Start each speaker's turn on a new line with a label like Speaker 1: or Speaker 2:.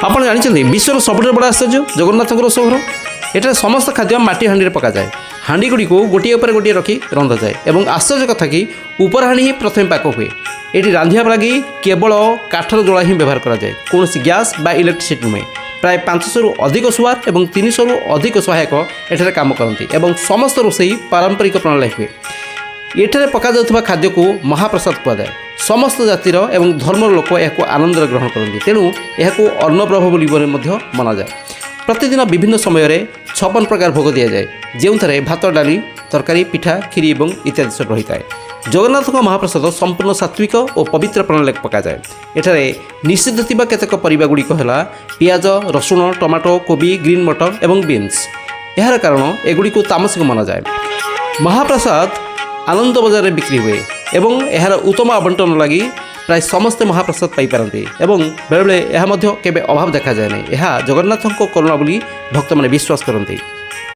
Speaker 1: ଆପଣ ଜାଣିଛନ୍ତି, ବିଶ୍ୱର ସବୁଠାରୁ ବଡ଼ ଆଶ୍ଚର୍ଯ୍ୟ ଜଗନ୍ନାଥଙ୍କ ରୋଷଘର। ଏଠାରେ ସମସ୍ତ ଖାଦ୍ୟ ମାଟି ହାଣ୍ଡିରେ ପକାଯାଏ। ହାଣ୍ଡିଗୁଡ଼ିକୁ ଗୋଟିଏ ଉପରେ ଗୋଟିଏ ରଖି ରନ୍ଧାଯାଏ ଏବଂ ଆଶ୍ଚର୍ଯ୍ୟ କଥା କି ଉପର ହାଣ୍ଡି ହିଁ ପ୍ରଥମେ ପାକ ହୁଏ। ଏଠି ରାନ୍ଧିବା ଲାଗି କେବଳ କାଠର ଜୁଳା ହିଁ ବ୍ୟବହାର କରାଯାଏ, କୌଣସି ଗ୍ୟାସ୍ ବା ଇଲେକ୍ଟ୍ରିସିଟି ନୁହେଁ। ପ୍ରାୟ 500ରୁ ଅଧିକ ସୁଆର ଏବଂ 300ରୁ ଅଧିକ ସହାୟକ ଏଠାରେ କାମ କରନ୍ତି ଏବଂ ସମସ୍ତ ରୋଷେଇ ପାରମ୍ପରିକ ପ୍ରଣାଳୀ ହୁଏ। ଏଠାରେ ପକାଯାଉଥିବା ଖାଦ୍ୟକୁ ମହାପ୍ରସାଦ କୁହାଯାଏ। ସମସ୍ତ ଜାତିର ଏବଂ ଧର୍ମର ଲୋକ ଏହାକୁ ଆନନ୍ଦରେ ଗ୍ରହଣ କରନ୍ତି। ତେଣୁ ଏହାକୁ ଅନ୍ନବ୍ରହ୍ମ ବୋଲି ମଧ୍ୟ ମନାଯାଏ। ପ୍ରତିଦିନ ବିଭିନ୍ନ ସମୟରେ 56 ପ୍ରକାର ଭୋଗ ଦିଆଯାଏ, ଯେଉଁଥିରେ ଭାତ, ଡାଲି, ତରକାରୀ, ପିଠା, କ୍ଷୀରି ଏବଂ ଇତ୍ୟାଦି ସବୁ ରହିଥାଏ। ଜଗନ୍ନାଥଙ୍କ ମହାପ୍ରସାଦ ସମ୍ପୂର୍ଣ୍ଣ ସାତ୍ତ୍ୱିକ ଓ ପବିତ୍ର ପ୍ରଣାଳୀରେ ପକାଯାଏ। ଏଠାରେ ନିଷିଦ୍ଧ ଥିବା କେତେକ ପରିବା ଗୁଡ଼ିକ ହେଲା ପିଆଜ, ରସୁଣ, ଟମାଟୋ, କୋବି, ଗ୍ରୀନ୍ ମଟର ଏବଂ ବିନ୍ସ। ଏହାର କାରଣ ଏଗୁଡ଼ିକୁ ତାମସିକ ମନାଯାଏ। ମହାପ୍ରସାଦ ଆନନ୍ଦ ବଜାରରେ ବିକ୍ରି ହୁଏ ଏବଂ ଏହାର ଉତ୍ତମ ଆବଣ୍ଟନ ଲାଗି ପ୍ରାୟ ସମସ୍ତେ ମହାପ୍ରସାଦ ପାଇପାରନ୍ତି ଏବଂ ବେଳେବେଳେ ଏହା ମଧ୍ୟ କେବେ ଅଭାବ ଦେଖାଯାଏ ନାହିଁ। ଏହା ଜଗନ୍ନାଥଙ୍କ କରୁଣା ବୋଲି ଭକ୍ତମାନେ ବିଶ୍ୱାସ କରନ୍ତି।